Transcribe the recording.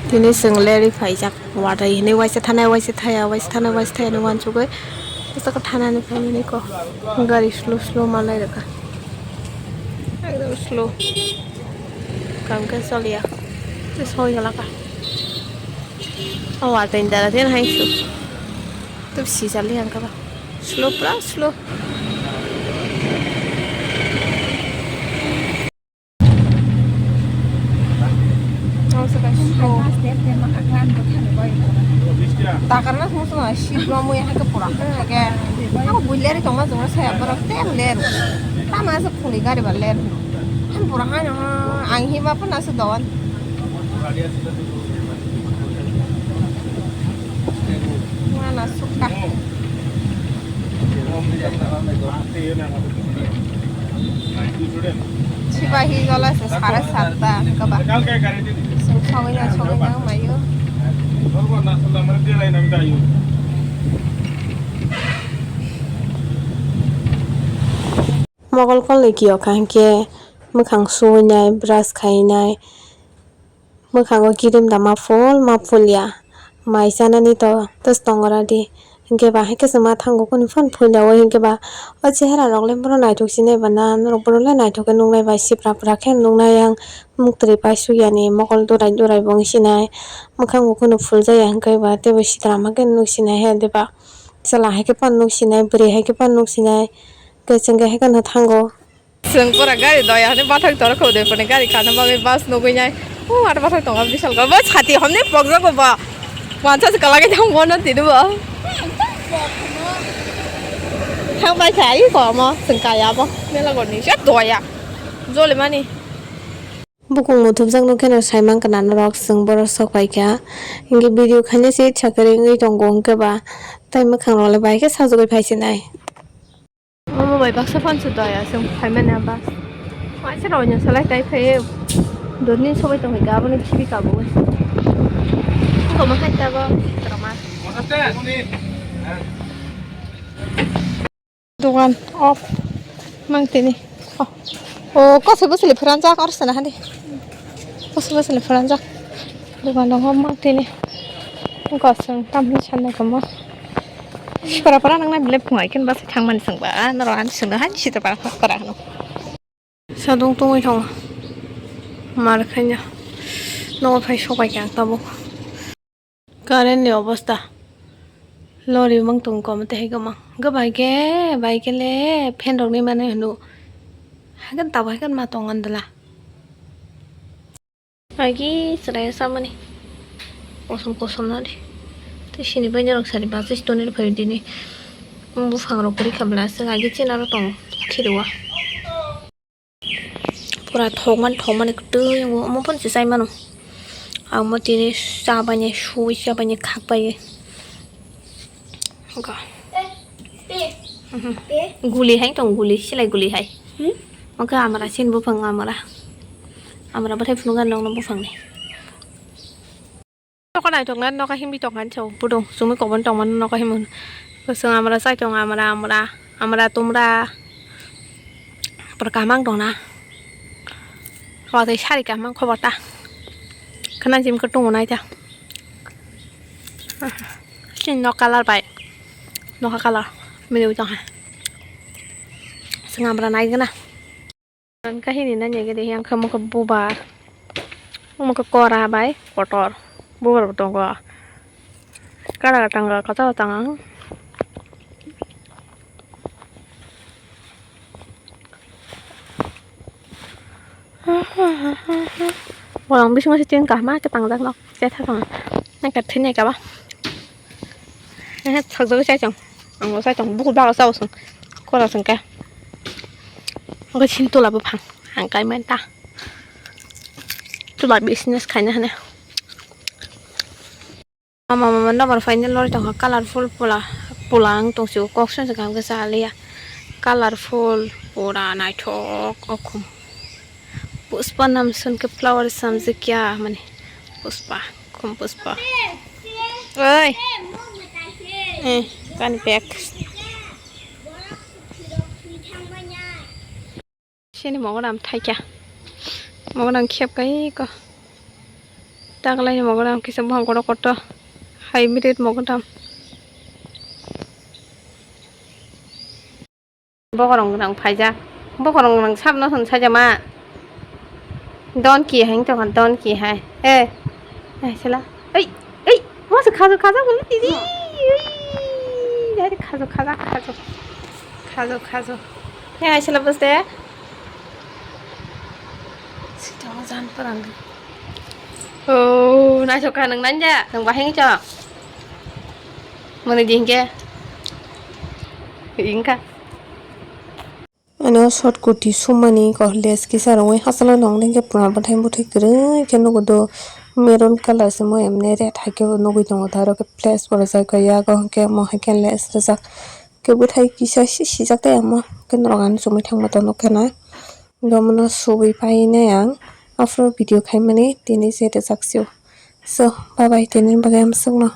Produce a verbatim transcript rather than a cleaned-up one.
Tini chwng leri phaijak, watwi hinwi waisa thanai, waisa thaya, waisa thanai, waisa thaya hinwi uansugwi bwswk thanani phaimani kok. Gari slow slow manlai rwkha, ekdom slow. Kam khe choliya, tei soi galaka. O watwi ni dara tei hai su, tei sijali ang khe ba slow, pura slow. Takarna sung sung si bro mui hake pura hake. Ako buileri tongma jora saya borok te ler. Tama se phuli gari ba ler. Han pura han ang hi ba pun asa doan. Mana suka. Sibahi jola se sare satta kaba. Sung sogwi na sogwi na mayo. Mokol kolni kiyok kha hinkhe mwkhang suwinai, brush khainai, mwkhango kirim da ma phul ma phulya, mai chanani to tos tongora di. Hinkhe ba haikhe chwng ma thango kunu phano phulya o, hinkhe ba o chehera rok le bono naithok sinai ba na, norok bono le naithok khe nuknai bai sipra pra khe nuknai ang, muktwi paisuk yani mokol durai durai bo wng sinai, mwkhango kunu phul jaya hinkhe ba teibo sitra ma khe nuk sinai he diba, chwla hai khe phano nuk sinai, bwrwi hai khe phano nuk sinai, khe chwng khe haikhe no thango. Chwng pura gari doya hwnwi bathang toro kho de phone gari kana bagwi bus nugwi nai. O aro bathang tongo bisal gor. Bo chati homni pokjago bo. Wansa se kalagwi thang bono tini bo. Thang bai kha ai ko mo chwng kaya bo. Mela gorni se doya. Jole mani. Bukung muthubjak nukhe no saimang kana norok chwng borok sok pai kha. Hinkhe video khaina se itsa kwrwi wngwi tongo hinkhe ba tei mwkhang rok le bai khe sajagwi phai sinai. Omo bai baksa phano se doya, chwng phaimani aba. Waisa rok no salai tai phai, dorni sobai tongwi gaboni khibi kabui. Tongma hai tabok, tongma. Dogan off mang tini. Oh, oh, kose bosili phuranjak, or sana hani. Kose bosili phuranjak. Dogan rok off mang tini. Kosong tamni sanai kamo. Sipara para nang na bile phungai ken bas thang mani sangba. Noro ani sungno han sita para para hano. Sadung tungwi thong. Mar khanya. No phai sobai kya tabuk. Current ni obosta. Lori mang tong kom te hai gama. Ga bai ke, bai ke le fan rok ni mane hnu. Hagan tabo hagan ma tong andala. Agi chwrai samani. Kosom kosom na di. Te sini bai norok sari bachai tonwi phai dini. Buphang rok kwrwi kha bwla aswk agi chini aro tong khiriwa. Pura thokmani thokmani kwtwi wngo omo phano se chai mano. Ang mo tini cha bai ni sui cha bai ni khak bai. Guli hai tong guli silai guli hai. Oke amra sin buphang amra. Amra bathai phunukha nokno buphangni. Noka nai tongna noka himbi tongkha ni chwng pudung chumui kobon tongmani noka himung. Kwchwng amra chai tong amra amra amra tumra. Pura kaham ang tongna. Watwi sari kaham ang khobor ta. Khana jim khe tongo nai ta. Chini nok colour bai. Noka colour. Mili tongkha. Chwng amra nai gana. Ang kahini nanya gede yang kha mokhe bubar. Mokhe kora bai kotor. Bubar bo tongo. Kara gatang ga kachar gatang ang. Borong bisingo se tin kahma khe tangjak nok. Chetha tong. Nang ka thini ka ba. Eh, thok jagwi chai tong. Ang bo chai tong. Bukur bago chao song. Kora song ka. Ang ka chin tola bo phang. Ang kai men ta. Tola business khaina hane. Mama mama nobar final lori tongkha colorful pula pula ang tongsi kok song song khe cha liya. Colorful pura naithok okhum. Pushpa nam sun ke flower samjikya mane. Pushpa, khum pushpa. Oi. Eh, kani pek. Sini mogodam thaikya. Mogodam khep kai ko. Taklai ni mogodam kisa buphang kotor kotor hybrid mogodam. Bokorong gwnang phaijak. Bokorong gwnang sabno hwn sajama. Don ki hai tongkha, don ki hai. Eh. Hai sela. Ei, ei, masa khajo khajo bolo tiji. Ei, hai khajo khajo khajo. Khajo khajo. Hai sela boste. Sitong jan parang. Oh, naisok kha nang nanja, nang bahai chok. Mani dingke. Ingka. Ano short kurti sumani ko less kisa rongwi hachalo nong dingke pura bwthai bwthai kwrwi khe nugo do maroon colour se mo emne red hai khe bo nugwi tongo tei aro khe place bo rwjak kha yago hwnkhe mo hai khe less rwjak khe bwthai kisa si sijak tei omo khe norok ani chumui thangma tongo khe na. Bomono subui painai ang aphuru video khaimani tini se rwjak sio. So, bye bye, tini bagwi amsukno.